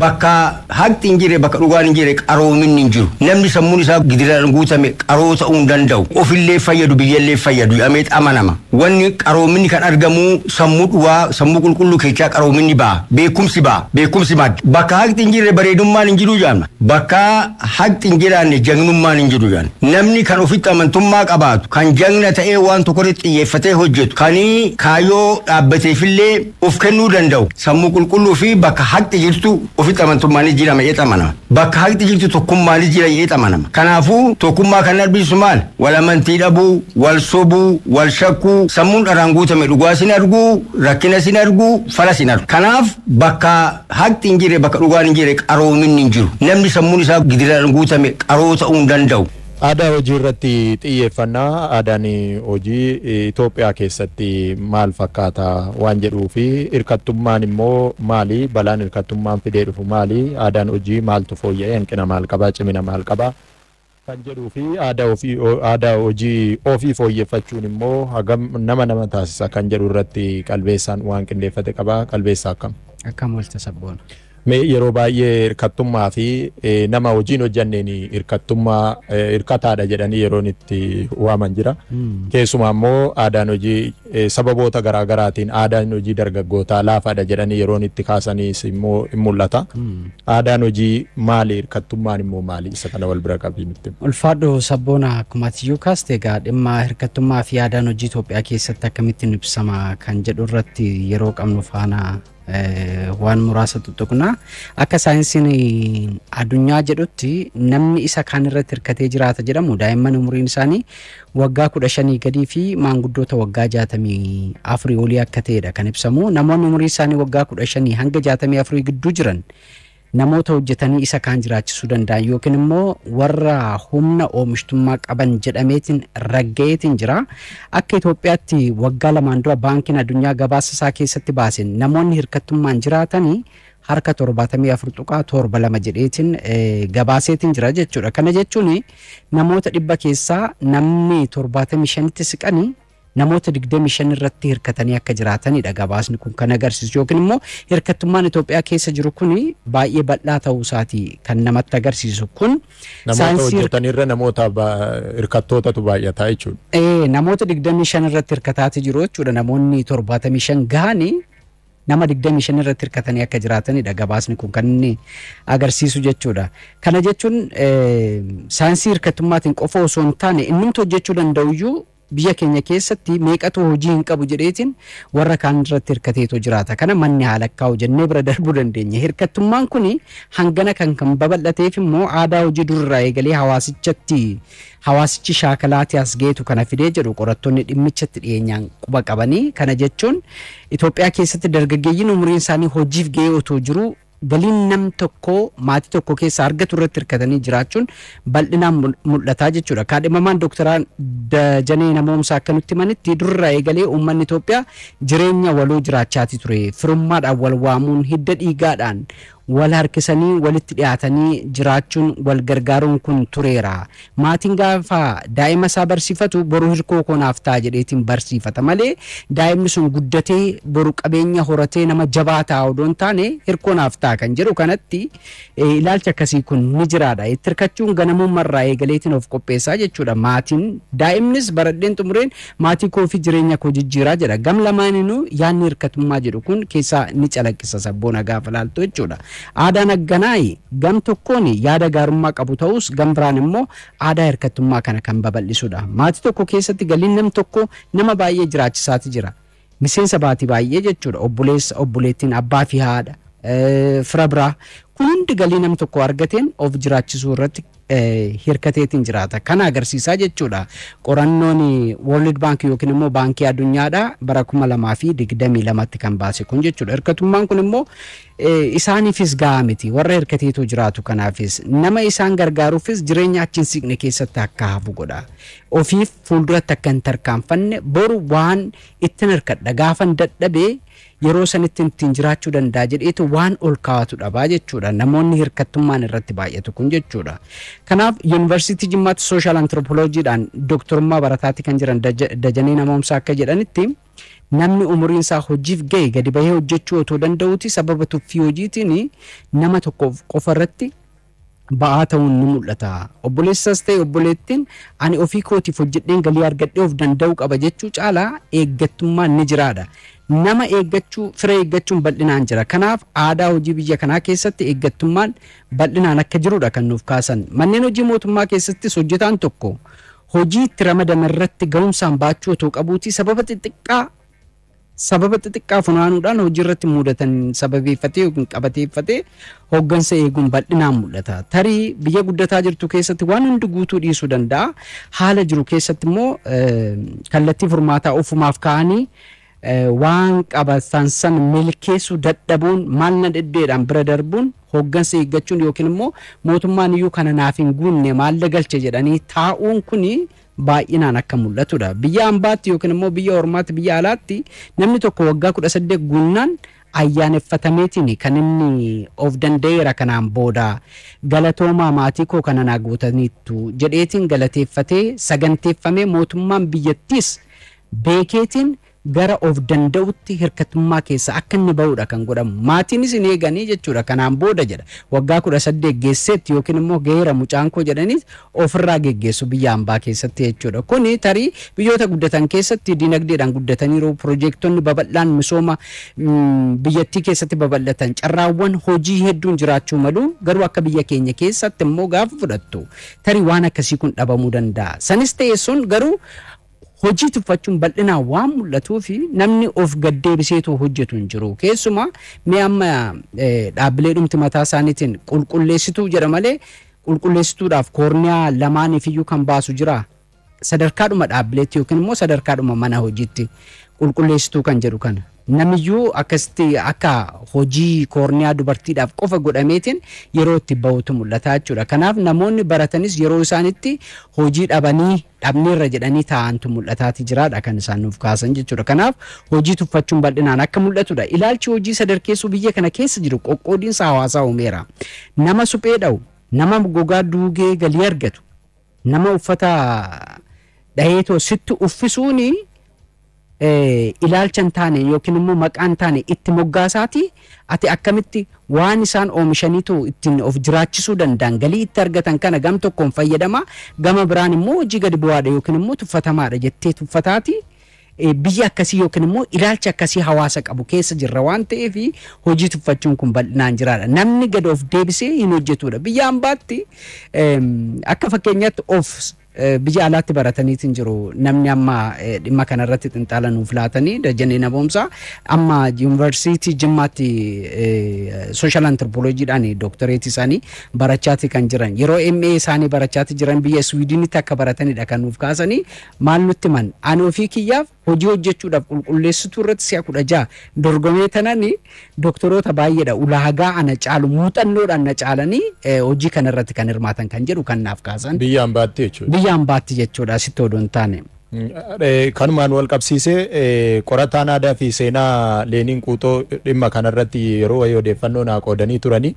Bakka haqni hin jirre, bakka dhugaan hin jirre, qaroominni hin jiru. Namni sammuun isaa gidiraan guutame qaroo ta'uu hin danda'u. Ofillee fayyadu, biyyallee fayyadu jedhamee amanama. Wanni qaroominni kan argamu sammuu dhugaa, sammuu qulqulluu keessaa qaroominni ba'a. Beekumsi ba'a. Beekumsi madda. Bakka haqni hin jirre bareedummaan hin jiru jedhama. Bakka haqni hin jiraanne jagnummaan hin jiru jedhama. Namni kan ofitti amantummaa qabaatu, kan jagna ta'ee waan tokkorratti xiyyeeffatee hojjetu, kan kaayyoo dhaabbateefillee of kennuu danda'u, sammuu qulqulluu fi bakka haqni jirtu ofitti amantummaanis jira jedhee amanama. Bakka haqni jirtu tokkummaanis jira jedhee amanama. Kanaafuu tokkummaa kan arbisu maal? Wal amantii dhabuu, wal sobuu, wal shakkuu, sammuun dharaan guutame dhugaa sin arguu, rakkina sin arguu, fala sin argu. Kanaaf bakka haqni hin jirre, bakka dhugaan hin jirre, qaroominni hin jiru. Namni sammuun isaa gidiraan guutame qaroo ta'uu hin danda'u. Aadaa hojii irratti xiyyeeffannaa. Aadaan hojii Itoophiyaa keessatti maal fakkaata waan jedhuu fi hirkattummaan immoo maali? Balaan hirkattummaan fidee dhufu maali? Aadaan hojii maaltu fooyya'ee, hanqina maal qabaa, cimina maal qabaa kan jedhuu fi aadaa ofii, aadaa hojii ofii fooyyeffachuun immoo hagam nama nama taasisa kan jedhu irratti Qalbeessaan waan qindeeffate qabaa. Qalbeessaa, akkam? Akkam oolta, Sabboona? Mee yeroo baay'ee hirkattummaa fi nama hojiin hojjanneen hirkattummaa, hirkataadha jedhanii yeroon itti waaman jira. Keessumaa immoo aadaan hojii sababoota garaa garaatiin aadaan hojii dargaggootaa laafaadha jedhanii yeroon itti kaasaniis immoo hin mul'ata. Aadaan hojii maali? Hirkattummaan immoo maali? Isa kana wal bira qabii nutti. Ulfaadho, Sabboona. Akkuma atiyyuu kaaste, egaa dhimma hirkattummaa fi aadaan hojii Itoophiyaa keessatti akkamittiin ibsama kan jedhu irratti yeroo qabnu faana waan muraasa tuttuqna. Akka saayinsiin addunyaa jedhutti, namni isa kaan irratti hirkatee jiraata jedhamu daa'imman umuriin isaanii waggaa 15 gadii fi maanguddoota waggaa 64 olii akka ta'edha kan ibsamu. Namoonni umuriin isaanii waggaa 15 hanga 64 gidduu jiran namoota hojjetanii isa kaan jiraachisuu danda'an yookiin immoo warra humna oomishtummaa qaban jedhameetiin ragga'eetiin jira. Akka Itoophiyaatti waggaa 2n dura Baankiin Addunyaa gabaasa isaa keessatti baaseen namoonni hirkattummaan jiraatanii harka 74.72 jedheetiin gabaaseetiin jira jechuudha. Kana jechuun namoota 100 keessaa namni 75tti siqanii namoota 25 irratti hirkatanii akka jiraatanidha gabaasni kun kan agarsiisu, yookiin immoo hirkattummaan Itoophiyaa keessa jiru kun baay'ee bal'aa ta'uu isaati kan namatti agarsiisu kun. Namoota hojjetanirra namoota hirkattootatu baay'ataa jechuudha. Ee, namoota 25 irratti hirkataati jiru jechuudha. Namoonni 75 gahanii nama 25 irratti hirkatanii akka jiraatanidha gabaasni kun kan inni agarsiisu jechuudha. Kana jechuun saayinsii hirkattummaatiin qofa osoo hin taane, innumti hojjechuu danda'u iyyuu biyya keenya keessatti meeqatu hojii hin qabu jedheetiin warra kaan irratti hirkateetu jiraata. Kana manni haala kaa'u jennee bira darbuu dandeenya. Hirkattummaan kun hangana kan babal'ateef immoo aadaa hojii durirraa eegalee hawaasichatti hawaasichi shaakalaatii as geetu kana fidee jedhu qorattoonni dhimmichatti dhiyeenyaan quba qabanii. Kana jechuun Itoophiyaa keessatti dargaggeeyyiin umuriin isaanii hojiif ga'ee otoo jiru galiin nam tokko maatii tokko keessa argatu irratti hirkatanii jiraachuun bal'inaan mul'ataa jechuudha. Kaadhimamaan Dooktaraa Dajanee Namoomsaa akka nutti himanitti, durarraa eegalee uummanni Itoophiyaa jireenya waloo jiraachaati ture. Firummaadhaan wal waamuun, hidda dhiigaadhaan wal harkisanii walitti dhiyaatanii jiraachuun, wal gargaaruun kun tureera. Maatiin gaafa daa'ima isaa barsiifatu boru hirkoo koonaaf ta'a jedheetiin barsiifata malee, daa'imni sun guddatee boru qabeenya horatee nama jabaa ta'a odoo hin taane, hirkoo naaf ta'a kan jedhu kanatti ilaalcha akkasii kun ni jiraadha. Itti hirkachuun ganamummaarraa eegaleetiin of qopheessaa jechuudha. Maatiin daa'imnis baradheen xumureen maatii koo fi jireenya koo jijjiiraa jedha. Gam lamaaninuu yaadni hirkatummaa jedhu kun keessaa ni calaqqisa, Sabboona, gaafa laaltu jechuudha. Aadaan agganaayi gam tokkoon yaada gaarummaa qabu ta'us, gam biraan immoo aadaa hirkattummaa kana kan babal'isudha. Maatii tokko keessatti galiin nam tokko nama baay'ee jiraachisaati jira. Miseensa baatii baay'ee jechuudha. Obboleessa, obboleettiin, abbaa fi haadha, fira biraa. Kun hundi galii nam tokko argateen of jiraachisuu irratti hirkateetiin jiraata. Kana agarsiisaa jechuudha. Qorannoon World Bank yookiin immoo Baankii Addunyaadha bara 2022tti kan baase kun jechuudha. Hirkatummaan kun immoo isaaniifis gahaa miti. Warra hirkateetoo jiraatu kanaafis, nama isaan gargaaruufis jireenya achi hin siqne keessatti akka hafu godha. Ofiif fuulduratti akka hin tarkaanfanne, boru waan ittiin hirkadha, gaafan dadhabee yeroo sanitti ittiin jiraachuu danda'a jedheetu waan ol kaa'atu dhabaa jechuudha. Namoonni hirkattummaan irratti baay'atu kun jechuudha. Kanaaf Yuunivarsiitii Jimmaatti social anthropologydhaan dooktorummaa barataatti kan jiran Dajanee Namoomsaa akka jedhanitti, namni umuriin isaa hojiif ga'e gadi bahee hojjechuu otoo danda'uuti sababa tuffii tuffii hojiitiin nama tokkoof qofa irratti ba'aa ta'uun ni mul'ata. Obboleessas ta'e obboleettiin ani ofii kootiif hojjedheen galii argadhee of danda'uu qaba jechuu caalaa eeggattummaan ni jiraadha. Nama eeggachuu, fira eeggachuun bal'inaan jira. Kanaaf aadaa hojii biyya kanaa keessatti eeggattummaan bal'inaan akka jirudha kan nuuf kaasan. Manneen hojii mootummaa keessattis hojjetaan tokko hojii itti ramadame irratti ga'umsaan baachuu otoo qabuutii sababa xixiqqaa funaanuudhaan hojii irratti mudatan sababeeffatee yookiin qabateeffatee hooggansa eeguun bal'inaan mul'ata. Tarii biyya guddataa jirtu keessatti waan hundi guutuu dhiisuu danda'a. Haala jiru keessatti immoo kallattii furmaataa ofumaaf ka'anii waan qabatan san milkeessuu dadhabuun, maal na dhibdeedhaan bira darbuun, hooggansa eeggachuun yookiin immoo mootummaan iyyuu kana naaf hin guunne, maal galche jedhanii taa'uun kuni baay'inaan akka mul'atudha. Biyya ambaatti yookiin immoo biyya ormaatti, biyya alaatti namni tokko waggaa 18 guunnaan ayyaaneffatameetiin kan inni of danda'eera, kanaan booda galatoomaa, maatii koo kana naa guutaniittu jedheetiin galateeffatee saganteeffamee, mootummaan biyyattiis beekeetiin gara of danda'utti hirkatummaa keessa akka inni ba'uudha kan godhamu. Maatiinis hin eeganii jechuudha, kanaan booda jedha. Waggaa 18 geesseetti yookiin immoo geera mucaan koo jedhanii ofirraa geggeessu biyya hambaa keessatti jechuudha. Kuni tarii biyyoota guddatan keessatti dinagdeedhaan guddataniiru, piroojektonni babal'aan misooma biyyattii keessatti babal'atan, carraawwan hojii hedduun jiraachuu malu. Garuu akka biyya keenya keessatti immoo gaafa fudhattu tarii waan akkasii kun dhabamuu danda'a. Sanis ta'e sun garuu hojii tuffachuun bal'inaan waan mul'atuu fi namni of gaddeebiseetu hojjetu hin jiru. Keessumaa mee amma dhaabbilee dhumti mataa isaaniitiin qulqulleessituu jedha malee qulqulleessituudhaaf koorniyaa lamaaniif iyyuu kan baasu jira. Sadarkaadhuma dhaabbileetti yookiin immoo sadarkaadhuma mana hojiitti qulqulleessituu kan jedhu kana. Namiyyuu akkasitti akka hojii koorniyaa dubartiidhaaf qofa godhameetiin yeroo itti bahutu mul'ata jechuudha. Kanaaf namoonni baratanis yeroo isaanitti hojii dhabanii, dhabneerra jedhanii taa'antu mul'ataati jiraadha kan isaan nuuf kaasan jechuudha. Kanaaf hojii tuffachuun bal'inaan akka mul'atudha. Ilaalchi hojii sadarkeessuu biyya kana keessa jiru qoqqoodiinsa hawaasaa uumeera. Nama suphee dha'u, nama gogaa duugee galii argatu, nama uffata dhaheetoo sitti uffisuuni ilaalcha hin taane yookiin immoo maqaa hin taane itti moggaasaati, ati akkamitti waan isaan oomishaniitu ittiin of jiraachisuu danda'an, galii itti argatan kana gam tokkoon fayyadama, gama biraan immoo hojii gadi bu'aadha yookiin immoo tuffatamaadha jettee tuffataati. Biyya akkasii yookiin immoo ilaalcha akkasii hawaasa qabu keessa jirra waan ta'eef hojii tuffachuun kun bal'inaan jiraadha. Namni gadi of deebisee hin hojjetudha. Biyya ambaatti akka fakkeenyaatti of biyya alaatti barataniitiin jiru namni amma dhimma kanarratti xinxaala nuuf laatanii, Dajanee Naboomsaa, amma yuunivarsiitii Jimmaatti social anthropologyidhaan dooktoreetii isaanii barachaati kan jiran, yeroo MA isaanii barachaati jiran biyya Swiidinitti akka baratanidha kan nuuf kaasanii. Maal nutti himan? Ani ofii kiyyaaf hojii hojjechuudhaaf qulqulleessituu irratti si'a 16 dorgomee tanani, doktoroota baay'eedha ulaagaa ana caalu, muuxannoodhaan na caalanii hojii kanarratti kan hirmaatan kan jedhu kan naaf kaasan. Biyya ambaatti jechuudha. Biyya ambaatti jechuudha, asitti odoo hin taane. Kanumaan wal qabsiisee qorataan aadaa fi seenaa Leeniin Quuxoo dhimma kanarratti yeroo wayii odeeffannoo naa qoodanii turanii,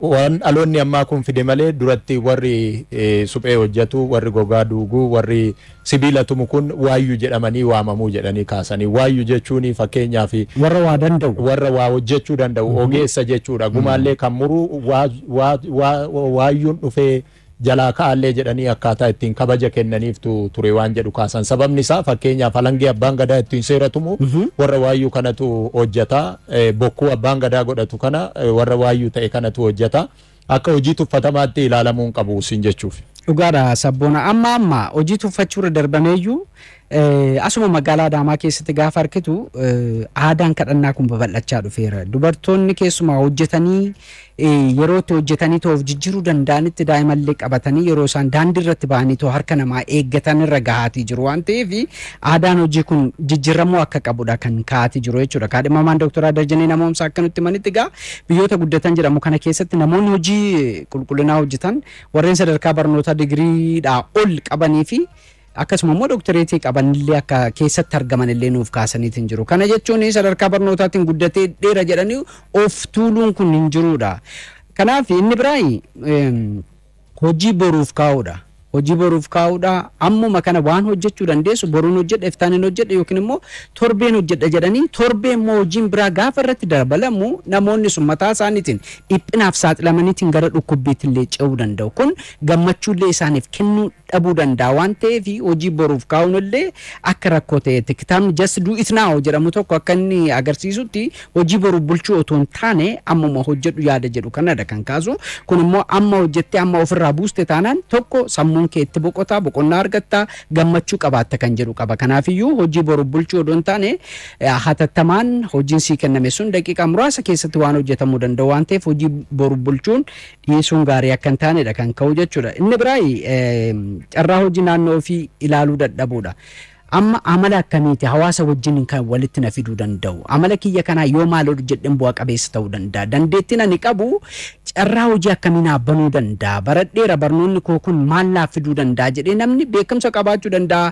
waan dhaloonni ammaa kun fide malee duratti warri suphee hojjetu, warri gogaa duuguu, warri sibiila tumu kun waayyuu jedhamanii waamamuu jedhanii kaasanii. Waayyuu jechuun fakkeenyaaf warra waa danda'u. Warra waa hojjechuu danda'u, ogeessa jechuudha. Gumaallee kan muru waayyuun dhufee jalaa ka'allee jedhanii akkaataa ittiin kabaja kennaniiftu ture waan jedhu kaasan. Sababni isaa fakkeenyaaf alangee abbaan gadaa ittiin seera tumu warra waayyuu kanatu hojjeta. Bokkuu abbaan gadaa godhatu kana warra waayyuu ta'e kanatu hojjeta. Akka hojii tuffatamaatti ilaalamuu hin qabu siin jechuuf. Dhugaadha, sabboona. Amma hojii tuffachuurra darbameeyyuu asuma magaalaa Adaamaa keessatti gaafa argitu aadaan kadhannaa kun babal'achaa dhufeera. Dubartoonni keessumaa hojjetanii yeroo itti hojjetanii too of jijjiiruu danda'anitti daa'imallee qabatanii yeroo isaan daandii irratti ba'anii too harka namaa eeggatan irra gahaatii jiru waan ta'eef aadaan hojii kun jijjiiramuu akka qabudha kan kaa'atii jiru jechuudha. Kaadhimamaan Dooktora Dajanee Namoomsaa akka nutti himanitti egaa biyyoota guddatan jedhamu kana keessatti namoonni hojii qulqullinaa hojjetan warreen sadarkaa barnootaa digiriidhaa ol qabanii fi akkasuma immoo dooktareetii qabanillee akka keessatti argaman illee nuuf kaasaniitiin jiru. Kana jechuun sadarkaa barnootaatiin guddatee dheera jedhanii of tuuluun kun hin jirudha. Kanaaf inni biraa hojii boruuf kaa'uudha. Hojii boruuf kaa'uudha. Ammuma kana waan hojjechuu dandeessu boruun hojjedha, iftaaniin hojjedha yookiin immoo torbeen hojjedha jedhanii, torbee immoo hojiin biraa gaafa irratti dabalamu namoonni sun mataa isaaniitiin dhiphinaaf saaxilamaniitiin gara dhukkubbiitti illee ce'uu danda'u. Kun gammachuullee isaaniif kennuu dhabuu danda'a waan ta'eef hojii boruuf kaa'uun illee akka rakkoo ta'etti. Kitaabni "Just Do It Now" jedhamu tokko akka inni agarsiisutti, hojii boruuf bulchuu otoo hin taane ammuma hojjedhu yaada jedhu kanadha kan kaasu. Kun immoo amma hojjettee amma ofirraa buuste taanaan tokko sammuun kee itti boqotaa, boqonnaa argatta, gammachuu qabaatta kan jedhu qaba. Kanaafiyyuu hojii boruuf bulchuu odoo hin taane hatattamaan hojiin sii kenname sun daqiiqaa muraasa keessatti waan hojjetamuu danda'u waan ta'eef hojii boruuf bulchuun dhiisuun gaarii akka hin taanedha kan ka'u jechuudha. Inni biraa carraa hojii naannoo ofii ilaaluu dadhabuudha. Amma amala akkamiiti hawaasa wajjin kan walitti na fiduu danda'u? Amala kiyya kanaa yoo maal hojjedhen bu'a qabeessa ta'uu danda'a? Dandeettiin ani qabu carraa hojii akkamii naaf banuu danda'a? Baradheera, barnoonni koo kun maal naaf fiduu danda'a jedhee namni beekumsa qabaachuu danda'a,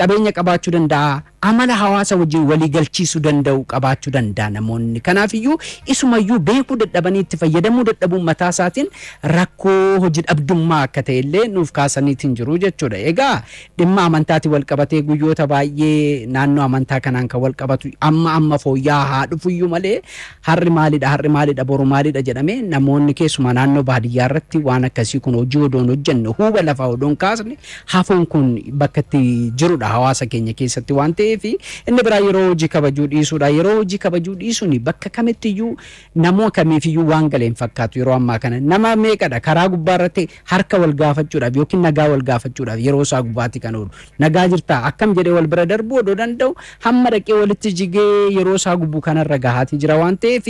qabeenya qabaachuu danda'a, amala hawaasa wajjin walii galchiisuu danda'u qabaachuu danda'a namoonni. Kanaafiyyuu isumayyuu beekuu dadhabanii itti fayyadamuu dadhabuun mataa isaatiin rakkoo hojii dhabdummaa akka ta'e illee nuuf kaasaniitiin jiru jechuudha. Egaa dhimma amantaatiin wal qabatee guyyoota baay'ee naannoo amantaa kanaan kan wal qabatu amma amma fooyya'aa haa dhufuyyuu malee, har'i maalidha, har'i maalidha, boru maalidha jedhamee namoonni keessumaa naannoo baadiyyaa irratti waan akkasii kun hojii odoon hojjenne, huuba lafaa odoon kaasne hafuun kun bakka itti jirudha hawaasa keenya keessatti waan ta'eef. Inni biraa yeroo hojii kabajuu dhiisuudha. Yeroo hojii kabajuu dhiisuun bakka kamittiyyuu namoo kamiifiyyuu waan galeen fakkaatu. Yeroo ammaa kana nama meeqadha karaa gubbaa irratti harka wal gaafachuudhaaf yookiin nagaa wal gaafachuudhaaf yeroo isaa gubbaatti kan oolu? Nagaa jirtaa, akkam jedhee wal bira darbuu odoo danda'u hamma dhaqee walitti jigee yeroo isaa gubuu kanarra gahaatii jira waan ta'eef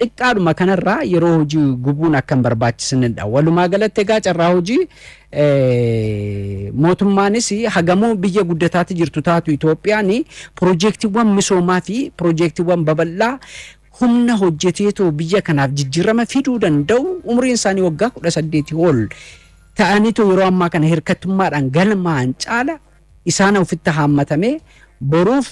xiqqaadhuma kanarraa yeroo hojii gubuun akka hin barbaachisnedha. Walumaa galatti egaa carraa hojii mootummaanis hagamuu biyya guddataatti jirtu taatu, Itoophiyaan piroojeektiiwwan misoomaa fi piroojeektiiwwan babal'aa humna hojjeteetoo biyya kanaaf jijjiirama fiduu danda'u umriin isaanii waggaa 18 ol ta'aniitu yeroo ammaa kana hirkattummaadhaan galmaan caala isaan ofitti haammatamee boruuf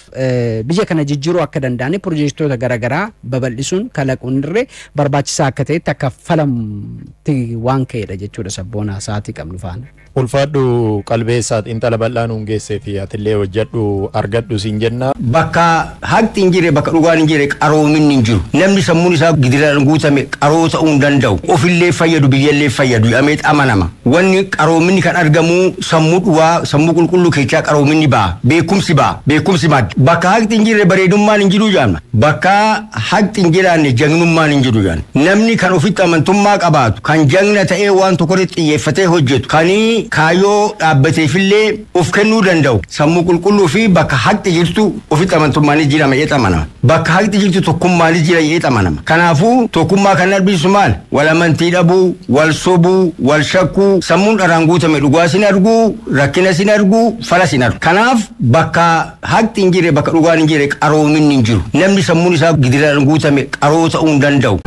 biyya kana jijjiiruu akka danda'an piroojeektoota garaagaraa babal'isuun kalaquun irree barbaachisaa akka ta'etti akka falamti waan ka'edha jechuudha, sabboona sa'aatii qabnu faana. Ulfaadhu Qalbeessaa, xiinxala bal'aa nuun geessee fi atillee hojjedhu argadhu siin jenna. Bakka haqni hin jirre, bakka dhugaan hin jirre, qaroominni hin jiru. Namni sammuun isaa gidiraan guutame qaroo ta'uu hin danda'u. Ofillee fayyadu, biyyallee fayyadu jedhamee amanama. Wanni qaroominni kan argamu sammuu dhugaa, sammuu qulqulluu keessaa qaroominni ba'a. Beekumsi ba'a. Beekumsi madda. Bakka haqni hin jirre bareedummaan hin jiru jedhama. Bakka haqni hin jiraanne jagnummaan hin jiru jedhama. Namni kan ofitti amantummaa qabaatu, kan jagna ta'ee waan tokkorratti xiyyeeffatee hojjetu, kan kaayyoo dhaabbateefillee of kennuu danda'u, sammuu qulqulluu fi bakka haqni jirtu ofitti amantummaanis jira jedhee amanama. Bakka haqni jirtu tokkummaanis jira jedhee amanama. Kanaafuu tokkummaa kan arbisu maal? Wal amantii dhabuu, wal sobuu, wal shakkuu, sammuun dharaan guutame dhugaa sin arguu, rakkina sin arguu, fala sin argu. Kanaaf bakka haqni hin jirre, bakka dhugaan hin jirre, qaroominni hin jiru. Namni sammuun isaa gidiraan guutame qaroo ta'uu hin danda'u.